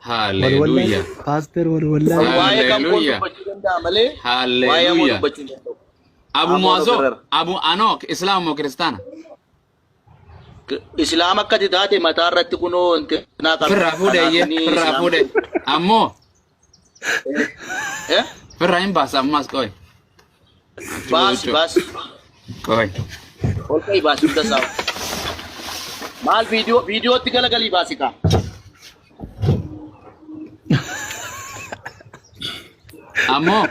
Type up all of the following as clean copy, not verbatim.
Wal wallaale Haalleluuyaa. paaster wal wallaale. Waa'ee kan koon Haalleluuyaa. dubbachuu danda'a malee waa'ee amoo Haalleluuyaa. dubbachuu hin danda'u. Abu Amoon Muazoo, ofirra. Abu Anook, Islaama moo Kiristaana? Islaama akka ati taate mataa irratti kunoo intinaa qabda. Firraa fuudhe Kanaaf iyyee, inni firraa islaama. fuudhe. Ammoo Eh? firraa hin baasa ammaas qoy. Baasi baasi. Qoy. Ol ka'i baasi hunda isaa. Maal viidiyoo viidiyootti galagalii baasi kaa. Ammoo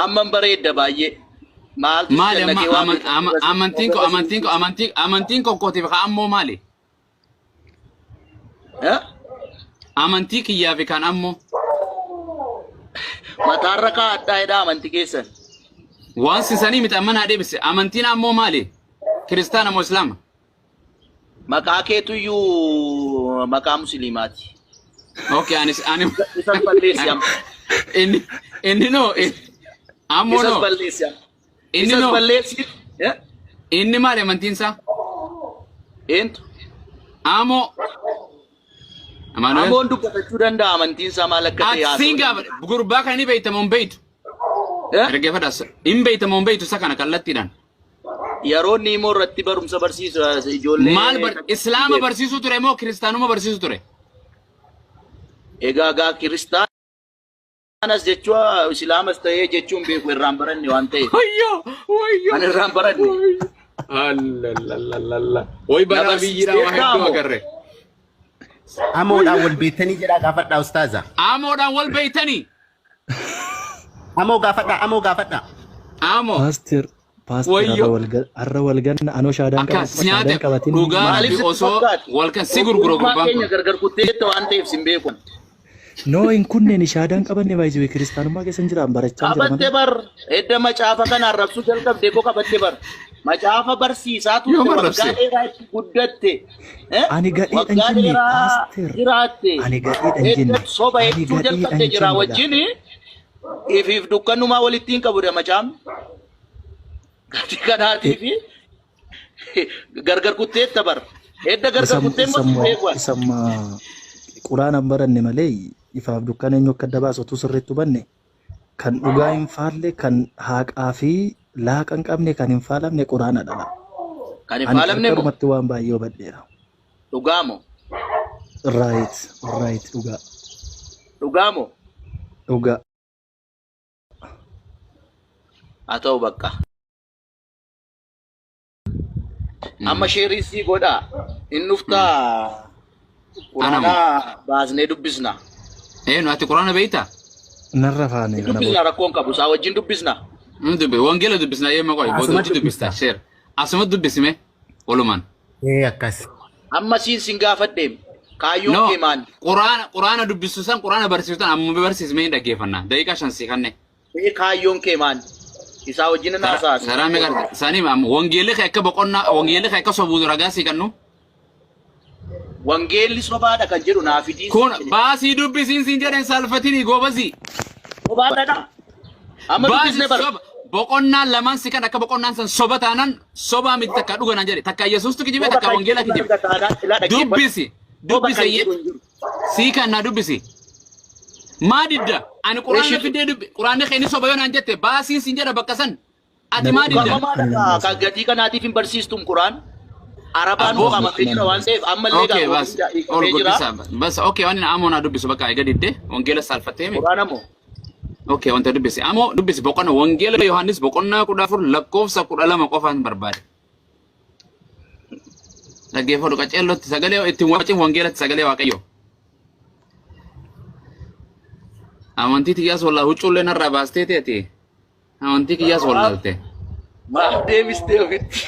Amman bareedda baay'ee. Maaltu si maali amma jannatee waan amantiin koo amantiin koo amantii amantiin koo kootiif haa ammoo maali? Eh? Amantii kiyyaa fi kan ammoo Mataarra kaa'adhaa jedhaa amantii keessan. waan sisanii miti amma naa deebise amantiin ammoo maali? Kiristaana moo Islaama? Maqaa keetuyyuu maqaa musliimaati. Okay, anis ani Isas balleessi amma. inni inni no ammoo Isas no balleessi amma. inni Isas no balleessi. Eh? inni maali amantiin isaa? Eentu? Amoo Amaanu'el. Amoon dubbatachuu danda'a amantiin isaa maal akka ta'e Ati haasa'uu siin gaafa gurbaa kana ni beekta moo hin beektu? Eh? Dhaggeeffadhaa. Hin beekta moo hin beektu isa kana kallattiidhaan. Yeroo inni immoo irratti barumsa barsiisu ijoollee Maal bar Islaama barsiisuu ture moo kiristaanuma barsiisuu ture? Egaa gaa kiristaanas jechuu islaamas ta'ee jechuun beeku irraan baranne waan ta'eef. Wayyoo! Wayyoo! Kan irraan baranne. Allallalala. Way Na baraa biyyiidhaa waa barsiisteettaa hedduu moo? agarre. Amoodhaan wal beektanii jedhaa gaafadhaa ustaaza. Amoodhaan wal beeytanii. Amoo gaafadhaa amoo gaafadhaa. Amoo. Paaster paaster har'a Wayyoo. wal har'a wal ganna anoo shaadaan Akka qabatuma si nyaate shaadaan qabatin dhugaa mana Maaliif rabbi sitti osoo fakkaate? wal kan si gurgura Obbolummaa gurbaan keenya kun. gargar kutteetta waan ta'eef sin beeku. No hin kunneen shaadaan qabanne baay'ee kiristaanummaa keessa hin jiraan barachaa jira Qabatte malee. bar edda macaafa kana arrabsuu jalqabde koo qabatte bar macaafa barsiisaa Yoom turte waggaa arrabse? dheeraa itti guddatte eh? Ani gadheedha hin Waggaa jenne dheeraa paaster. jiraatte Ani gadheedha hin edda jenne. soba Ani hedduu gadheedha jalqabde hin jira jenne wajjin ifiif dukkanumaa walitti hin qabudha macaafni. Gati kanaatii fi gargar kutteetta bar. Edda gargar kuttee immoo si beeku. Isamma quraana hin baranne malee ifaaf dukkana eenyu akka adda baasu utuu sirriitti hubanne kan dhugaa hin faalle kan haaqaa fi laaqa hin qabne kan hin faalamne quraana dhala. Kan hin Ani faalamne moo? qarqarumatti waan baay'ee hubadheera. Dhugaa moo? Right, right, dhugaa. Dhugaa moo? Dhugaa. Haa ta'u bakka. Amma sheerii sii godhaa. Hin dhuftaa quraana baasnee dubbisna. Eenyu ati quraana beektaa? Narra faane Hin kana dubbisna booda. rakkoon qabu. Isaa wajjin dubbisna. Hin dubbi wangeela dubbisna eema qoy booda Asuma hojii dubbista dubbista. sheer. Asuma dubbisime walumaan. Ee akkas. Amma siin sin gaafadheem. Kaayyoon No kee maali? quraana quraana dubbisu san quraana barsiisu san amma barsiismee hin dhaggeeffanna. Daqiiqaa 5 sii kanne. Mee kaayyoon kee maali? Isaa wajjin nan haasa'a. Saraa meeqa sanii amma wangeelli kee akka boqonnaa wangeelli kee akka sobuu ragaa sii kannu. Wangeelli sobaadha kan jedhu naa fidii. Kun baasii dubbisiin siin jedhen saalfatinii goobazii. Sobaadha. Amma Baasii dubbisne bara. soba boqonnaan lamaan si kan akka boqonnaan san soba taanan sobaa miti takka dhuga naan jedhe takka Yesuustu kijibe Soba takka kan wangeela jedhu kijibe. arga taanaan ilaa dhaggeeffadhu. Dubbisi Soba dubbisi kan eeyyee. jedhu hin jiru. Sii kan naa dubbisi. Maa didda ani quraana Eeshitu. fidee dubbi quraanni kee ni soba yoo naan jette baasiin siin jedha bakka san ati maa didda. Ukkaamamaadha kaa kan gatii kanaatiif hin barsiistum Quraan. Arabaan Abboo. ukkaamamee jira waan ta'eef ammallee Okay, gaa bas. Ol hiikamee jira. guddisa. Bas, okay, waan inni amoo naa dubbisu bakka eega didde wangeela saalfattee mi? Quraan ammoo. Okay, wanta dubbisi. Amoo dubbisi boqonnaa wangeela Yohaannis boqonnaa 14 lakkoofsa 12 qofaan barbaade. Dhaggeeffadhu qaceellotti sagalee ittiin wacin wangeelatti sagalee Waaqayyoo. Amantii tiyyaas wallaa huccuullee narraa baastee teeti. Amantii kiyyaas wallaalte. Maaf deebistee ofitti?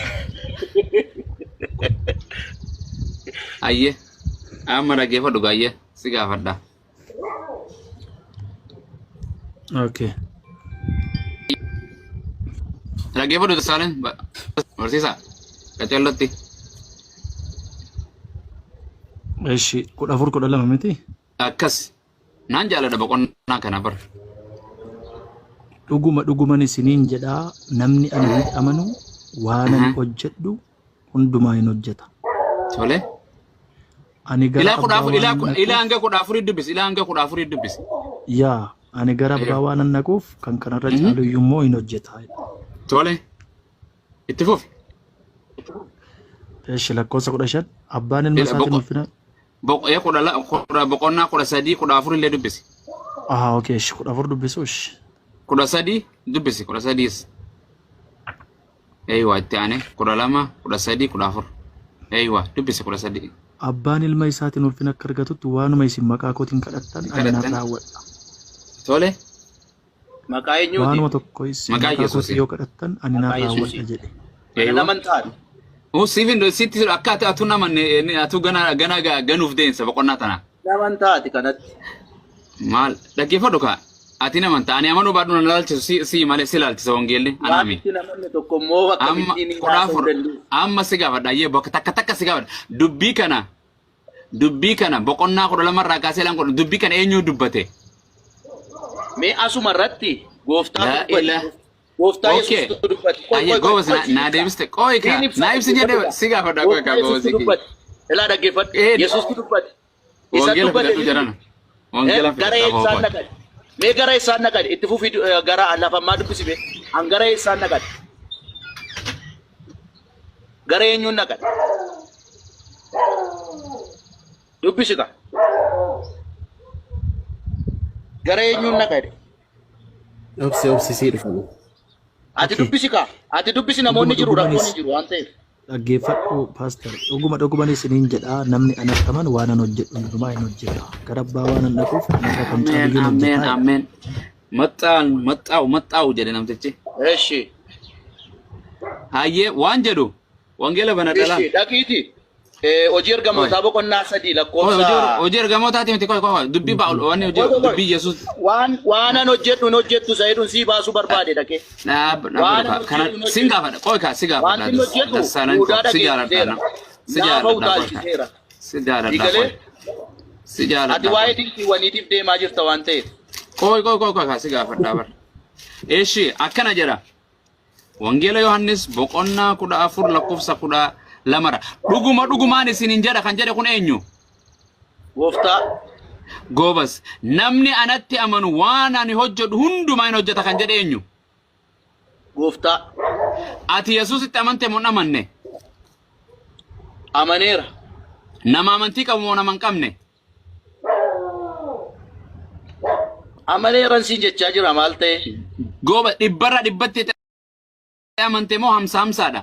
Ayyee. Amma dhaggeeffadhu gaayyee si gaafadha. Okay. Dhaggeeffadhu Tasaaleen barsiisaa qaceellotti. Eshi 14 12 miti? Akkas naan jaaladha boqonnaa kana bar. Dhuguma dhuguman isiniin jedhaa namni ana hin amanu waan ani hojjedhu hundumaa hin hojjeta. Tole. Ani gara Ilaa kudha abbaa afur ilaa waanan ilaa dhaquuf hanga 14 dubbisi. Ilaa hanga 14 dubbisi. Yaa, ani gara abbaa waanan dhaquuf kan kanarra caalu iyyuu immoo hin hojjeta. Tole. Itti fufi. Eshi, lakkoofsa 15, abbaan ilma Ila isaatiin ulfina. Kudha boqonnaa 13 14 illee dubbisi. Ah, okay, eshi, 14 dubbisu, eshi. 13 dubbisi, 13s. Eeywa, itti aanee 12, 13, 14. Eeywa, dubbisi 13. Abbaan ilma isaatiin ulfina akka argatutti waanuma isin maqaa kootiin kadhattan ani nan Kadhattan. raawwadha. Tole. Maqaa eenyuutiin? Waanuma tokko isin Maqaa maqaa kootiin Yesuusiin. yoo kadhattan ani nan Maqaa raawwadha Yesuusiin. jedhe. Ana Eeywa. naman taane. Uu siif hin sitti akka ati atu namanne atu gana gana ganuuf deemsa boqonnaa tana. Naman taate kanatti. Maal dhaggeeffadhu kaa, ati naman ta'a, ani amanuu baadhu na laalchisu, si malee si laalchisa wangeelli Waan anaami. itti namanne tokko immoo Amma akkamittiin kudha haasa'uu afur dandeenya? Amma si gaafadha, ayyee, bakka takka takka si gaafadha. Dubbii kana boqonnaa 12 irraa kaasee laan kudha dubbii kana eenyu dubbate? Mee asuma irratti gooftaa Laa dubbate. ilaa. Gooftaa Okay. Yesuustu dubbate. Qoy, Ayyee qoy, qoy, goobas qoy, na siin naa ibsa. deebiste qoy ka Siin ibsa, naa ibsi jedhee dhaggeeffadhu. si gaafadha, qoy Gooftaa ka Yesuustu goobasi kiyya. dubbate. Ilaa, dhaggeeffadhu. Yesuustu dubbate. Isa Wangeela dubbate fidadhu miti. jedhana. Wangeela Gara fidadha eessaan qoy. dhaqan? Mee gara eessaan dhaqan? Itti fufii gara lafammaa dubbisi mee. An gara eessaan dhaqan? Gara eenyuun dhaqan? Dubbisi ka. Gara eenyuun dhaqan? Obsi, obsi, sii dhufani. Ati Okay. dubbisi ka. Ati dubbisi, namoonni Dhuguma jiru, rakkoon dhugumanis hin jiru waan ta'eef. Dhaggeeffadhu, pastor, dhuguma dhuguman isiniin jedha, namni anatti amanu waan an hojjedhu hundumaa hin hojjeta. Gara abbaa waan an dhaquuf kanarra kan Ameen caalu iyyuu hin ameen hojjeta jedha. Ameen. Maxxaan maxxaa'u maxxaa'u jedhe namtichi. Eshi. Hayyee, waan jedhu wangeela banadha laal. Eshi, dhaqiiti. Hojii Ergamootaa boqonnaa 3 Qoy lakkoofsa. hojii ergamootaati miti, qoy qoy, dubbii Paawul wanni hojii Qoy, qoy, qoy. dubbii Yesuus. Waan an hojjedhu hin hojjettu isa jedhuun sii baasuu barbaade dhaqee. Dhaab Waan dhaab an kana hojjedhu hin sin hojjettu. gaafadha, qoy kaa, si gaafadha. Wanti hin hojjedhu Dassaalan duudaa si jaaladha, dhageessiseera. si Naafa jaaladha, qoy kaa, utaalchiseera. si jaaladha, qoy Digalee si ati jaaladha, waa'ee qoy dinqiiwwaniitiif deemaa jirta waan ta'eef. qoy qoy qoy qoy kaa, si gaafadha bar. Eshi, akkana jedha. Wangeela Yohannis boqonnaa 14 lakkoofsa 12dha. Dhuguma dhugumaan isiniin jedha kan jedhe kun eenyu? Gooftaa. Goobas. Namni anatti amanu waan ani hojjedhu hundumaa hin hojjeta kan jedhe eenyu? Gooftaa. Ati Yesuusitti amante moo hin amanne? Amaneera. Nama amantii qabu moo nama hin qabne? Amaneeran siin jechaa jira, maal ta'e? Gooba, dhibbarra dhibbatti amante moo hamsa hamsaadha?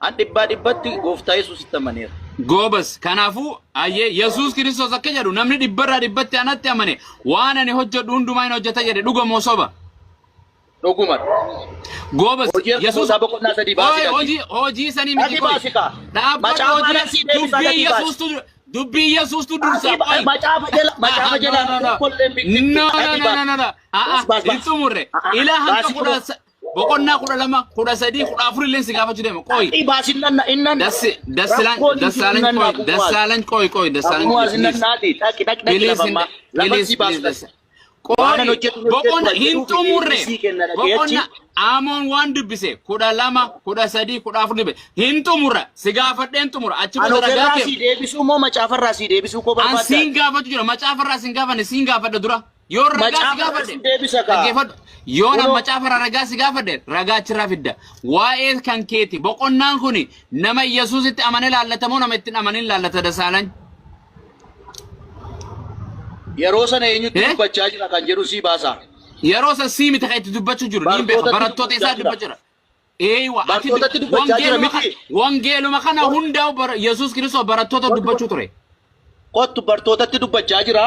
An dhibbaa dhibbatti gooftaa Yesuusitti amaneera. Goobas, kanaafuu ayyee, Yesuus Kiristoos akka jedhu, namni dhibbarraa dhibbatti anatti amane waan ani hojjedhu hundumaa hin hojjeta jedhe, dhuga moo soba? Dhuguma. Goobas. Hojii Yesuus Ergamootaa boqonnaa 3 baasii Oye, dhaqi. hojii sanii miti, Dhaqi qoy. baasi kaa. Dhaabbata Macaafa hojii anan sii deebisaa, dubbii dhaqi baasi. Yesuustu, dubbii Yesuustu dursa. Dhaqi Qoy. macaafa jala No, no, no. tokkollee hin No, dhaqi no, no, baasi. no, no, no. Ah, ah, Baas, baas, hin baas. xumurre. Ah, ah, Ilaa hanga baasi kudha kunoo. boqonnaa 12, 13, 14 illee si gaafachuu deema. Qoy. Dhaqi baasi, nan innan. Dassi dassilaan Rakkoon hin jiru, dassaalan nan qoy naa kuwaas. dassaalan qoy qoy dassaalan Akkuma please. nnaati, dhaqi, dhaqi, dhaqi Please lafammaa. Lafa please sii baasu please dhaqi. Waan an Qoy hojjedhu hin hojjettu boqonna hin jedhuuf xumurre. sii kenna, dhaqee achi. Boqonna Amoon waan dubbise 12, 13, 14 dubbe hin xumurra, si gaafadheen xumura achi An booda ragaa ofirraa kee. sii deebisuu moo macaafarraa sii deebisuu koo An barbaadda? siin gaafachuu jira, macaafarraa siin gaafanne, siin gaafadha dura. Yoo ragaa si Macaafarraa gaafadhe sii deebisa kaa. dhaggeeffadhu. Yoo nan Kunoo. macaafarraa ragaa si gaafadhe, ragaa achirraa fidda. Waa'ee kan keeti, boqonnaan kuni nama Yesuusitti amane laallata moo nama ittiin amanin laallata, Dasaalan? Yeroo sana eenyutti Eh? dubbachaa jira kan jedhu sii baasa. Yeroo san sii miti kan itti dubbachuu jiru, niin beeka, Bartootatti barattoota isaa dubbachaa jira. dubbachuu jira. Eeywa, ati Bartootatti dubbachaa jira wangeeluma miti. Wangeeluma kana hundaa'u Yesuus Kiristoos barattoota dubbachuu ture. Kottu, bartootatti dubbachaa jira.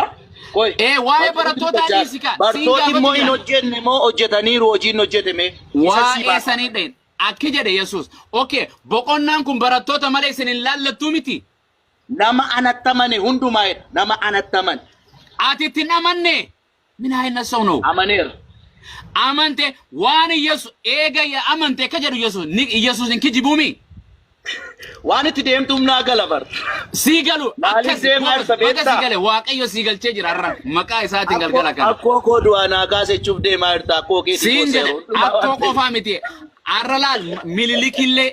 Koi. Ee, waa'ee barattootaa dhiisi kaa. Siin Bartooti immoo gaafachuu hin jira. hojjenne moo hojjetaniiru, hojiin hojjetame? Isa sii Waa'ee baasa. sanii dhayin. Akki jedhe Yesuus. Okay, boqonnaan kun barattoota malee isin hin laallattuu miti. Nama anatti amane hundumaa jedha. Nama anatti amane. Ati itti hin amanne. ምን አይነት ሰው ነው? Amaneera. Amante waan Yesuus eega amante akka jedhu Yesuus ni Yesuus hin kijibuumi. Waan itti deemtu humnaa gala bar. Sii galu Maaliif akkas deemaa jirta baga beektaa? sii gale, Waaqayyo sii galchee jira har'a maqaa isaatiin galgala kana. Akkoo koo du'aa naa kaasechuuf deemaa jirta, akkoo keetii Siin koo jedhe seeruu. Akkoo qofaa miti. Har'a laal, Minilikillee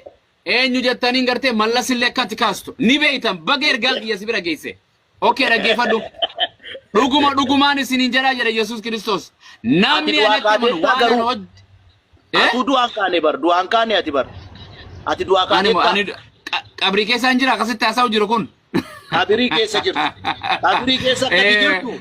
Eenyu jettaniin gartee Mallas illee akkatti kaastu. Ni beeytan, baga ergaan kiyya si bira geesse. Okay, dhaggeeffadhu. Dhuguma dhugumaan isiniin jedhaa jedha Yesuus Kiristoos. Ati Namni du'aa anatti amanu kaateettaa waan ani garuu. hoj Eh? Atuu du'aan kaane bar. Du'aan kaane ati bar. Ati du'aa Ani kaateettaa. ani qabrii keessa hin jira, akkasitti haasa'u jiru kun. Qabirii keessa jirtu. Qabirii keessa akkati jirtu.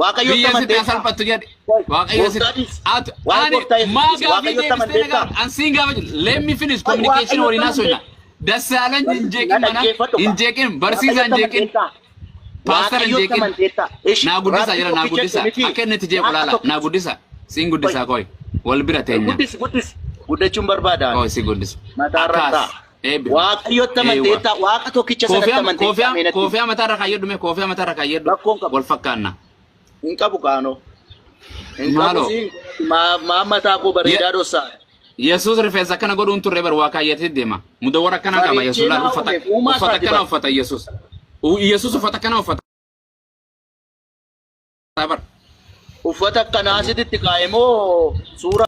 Waaqayyotti Biyya sitti amanteettaa. salphattu jedhe. Waaqayyo sitti. Gooftaanis. Atu Waa'ee ani gooftaa Yesuus maa gaafii Waaqayyotti deebistee na amanteettaa. gaafa. An siin gaafa jiru. Let me finish Ay, communication Waaqayyotti waliin haasofna. amanteettaa. Dassaalan hin Na jeeqin mana dhaggeeffadhu hin kaa. jeeqin, barsiisaa hin Waaqayyotti jeeqin, amanteettaa. paastara hin Waaqayyotti jeeqin. amanteettaa. Ishi Naa guddisaa Rabbi jira, naa tokkicha guddisaa. miti. Akka inni itti jeequ Waaqa laala. Naa tokkicha. guddisaa. Siin guddisaa kooyi. Wal bira teenya. Guddis, guddis. Guddachuun barbaada. Kooyi si guddisa. Mataarra Akkaas. ta'a. Eebbifama. Waaqayyotti Eewwa. amanteettaa. Waaqa tokkicha sanatti Koofiyaa amanteettaa koofiyaa meenatti. koofiyaa mataarra kaayyadhu mee, koofiyaa mataarra kaayyadhu. Rakkoon qabu. Wal fakkaanna. Hin qabu kaanoo. Hin qabu Maaloo. siin. Maa mataa koo bareedaa dhossaa. Yesuus rifeensa akkana godhuun turre bar, waa kaayyatee deema. Mudawwara akkanaa qaba Yesuus, Bareechee laal naa uffata uume uumaa uffata isaati akkana bar. uffata Yesuus. Yesuus uffata akkana uffata bar. Uffata akkanaa asitti kaa'e moo suuraa